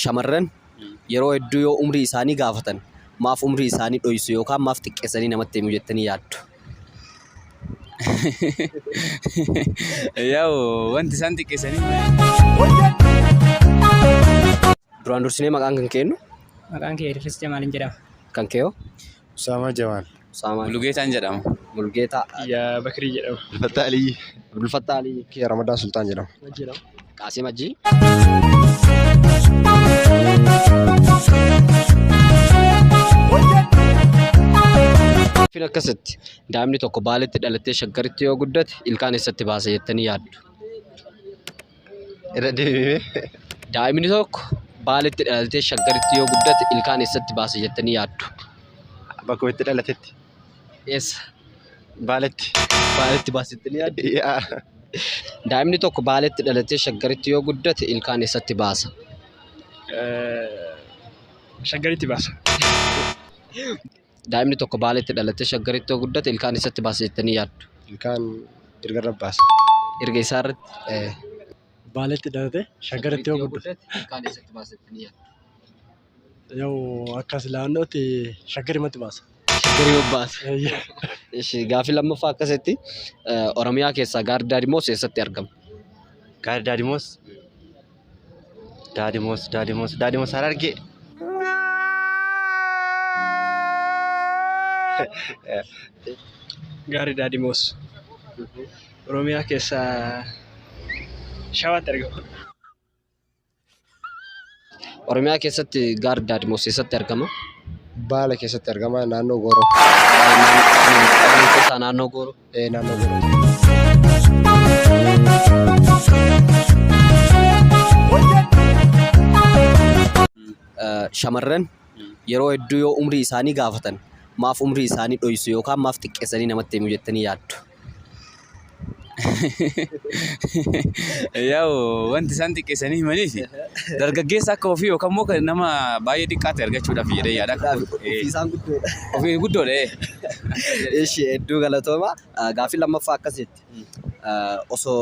Shamarran yeroo hedduu yoo umrii isaanii gaafatan maaf umrii isaanii dhoysu yookaan maaf xiqqeessanii namatti himu jettanii yaaddu? Yaa'u wanti isaan xiqqeessanii Duraan dursinee maqaan kan keenyu? Maqaan kiyya Idris Jamaaliin jedhama. Kan keeyo? Usaamaa Jamaal. Usaamaa. Mulugeetaan jedhama. Mulgeetaa. Kiyya Bakrii jedhama. Abdulfattaa Aliyyi. Abdulfattaa Aliyyi. Kiyya Ramadaan Sultaan jedhama. Qaasim Hajjii. Fin akkasitti daa'imni tokko Baaletti dhalattee Shaggaritti yoo guddate ilkaan eessatti baasa jettanii yaaddu? Irra deebi'ee. Daa'imni tokko Baaletti dhalatee Shaggaritti yoo guddate ilkaan eessatti baasa jettanii yaaddu? Bakkuma itti dhalatetti. Eessa? Baaletti. Baaletti baasa jettanii yaaddu? Yaa. Daa'imni tokko Baaletti dhalatee Shaggaritti yoo guddate ilkaan eessatti baasa? Shaggaritti baasa. Daa'imni tokko Baaletti dhalatee Shaggaritti yoo guddate ilkaan eessatti baasa jettanii yaaddu? Ilkaan irga irra baasa. Irga isaa irratti? Baaletti dhalate Shaggaritti yoo guddate ilkaan eessatti baasa jettanii yaaddu? Yoo akkas ilaallootti Shaggarimatti baasa. Shaggarii baasa. Ishi gaaffii lammaffaa akkasitti Oromiyaa keessaa gaarri Daadimoos eessatti argama? Gaarri Daadimoos. Daadimoos Daadimoos Daadimoos Harargee. Gaarri Daadimoos Oromiyaa keessaa Shawaatti argama. Oromiyaa keessatti gaarri Daadimoos eessatti argama? Baala keessatti argama naannoo Gooroo. Oromiyaa keessaa naannoo Gooroo. Ee naannoo Gooroo. Shamarran yeroo hedduu yoo umrii isaanii gaafatan maaf umrii isaanii dhoysu yookaan maaf xiqqeessanii namatti himu jettanii yaaddu? Yaa'u wanti isaan xiqqeessanii himaniif dargaggeessa akka ofii yookaan immoo kan nama baay'ee xiqqaa ta'e argachuudhaaf jedhee yaada. Ofii isaan guddoodha. Ofii guddoodha. Ishi hedduu galatooma. Gaaffii lammaffaa akkas jetti. Osoo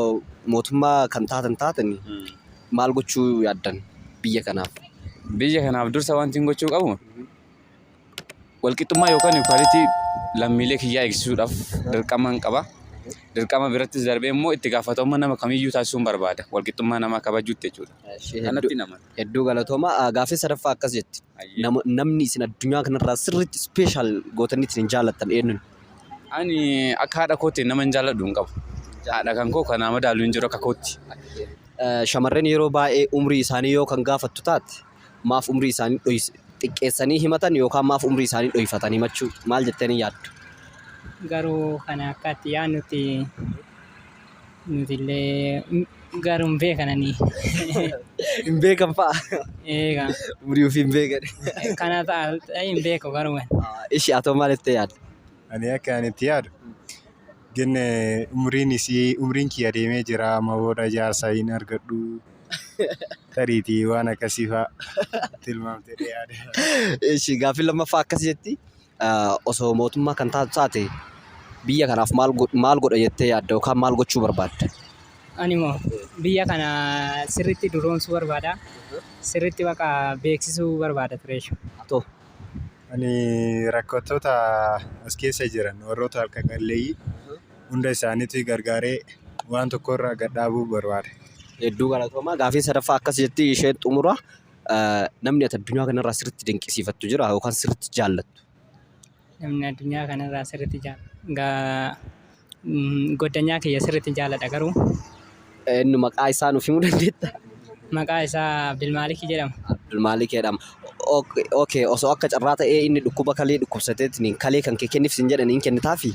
mootummaa kan taatan taatanii maal gochuu yaaddan biyya kanaaf? Biyya kanaaf dursa wanti hin gochuu qabu walqixxummaa yookaan equality lammiilee kiyyaa eegsisuudhaaf dirqaman qaba. Dirqama birattis darbee immoo itti gaafatamummaa nama kamiyyuu taasisuun barbaada. Walqixxummaa namaa kabajuutti jechuudha. Kanatti nama. Hedduu galatooma. Gaaffii sadaffaa akkas jetti. Namni isin addunyaa kanarraa sirriitti special gootanii isin jaallattan eenyuun? Ani akka haadha kootti nama hin jaalladhu hin qabu. Haadha kan koo kana madaalu hin jiru akka kootti. Shamarreen yeroo baay'ee umrii isaanii yoo kan gaafattu taate maaf umrii isaanii xiqqeessanii himatan yookaan maaf umrii isaanii dhoyfatan himachuu maal jettanii yaaddu? Garuu kana akka itti yaadnutti nuti illee garuu hin beekan ani. Hin beekan fa'a. Eega. Umrii ofii hin beekan. Kana ta'a hin beeku garuu. Ishi atoo maal jettee yaadda? Ani akka ani itti yaadu gin umriin isii umriin kiyya deemee jira amma booda jaarsa hin argadhu tariitii waan akkasii fa'a tilmaamtee yaada. Ishi gaaffii lammaffaa akkas jetti. Osoo mootummaa kan taatu taate biyya kanaaf maal godha jettee yaadda yookaan maal gochuu barbaadda? Ani moo biyya kana sirriitti duroomsuu barbaada. Sirriitti baqa beeksisuu barbaada ture jechuudha. Atoo. Ani rakkattoota as keessa jiran warroota harka qalleeyyii hunda isaaniitu gargaaree waan tokko irra gad dhaabuu barbaada. Hedduu galatoomaa. Gaafiin sadaffaa akkas jetti isheen xumura. Namni ati addunyaa kanarraa sirriitti dinqisiifattu jira yookaan sirriitti jaallattu? Namni addunyaa kanarraa sirriitti goddanyaa kiyya sirriitti jaalladha garuu. Eenyu maqaa isaa nuuf himuu dandeetta? Maqaa isaa Abdulmaalik jedhama. Abdulmaalik jedhama. Okay, osoo akka carraa ta'ee inni dhukkuba kalee dhukkubsateetiin kalee kan kee kenniif sin jedhan hin kennitaafi?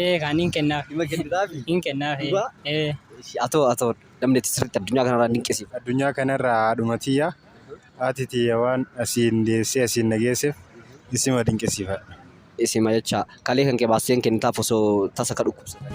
Ee kan hin kennaaf. Hima kennitaafi? Hin kennaaf. Dhugaa? Ee. Atoo atoo namni ati sirriitti addunyaa kanarraa dinqisiifattu. Addunyaa kanarraa haadhuma tiyya haati tiyya waan asiin deessee asiin na geesseef isima dinqisiifadha. Isima jecha kalee kan kee baastee hin kennitaaf osoo tasa ka dhukkubsatan.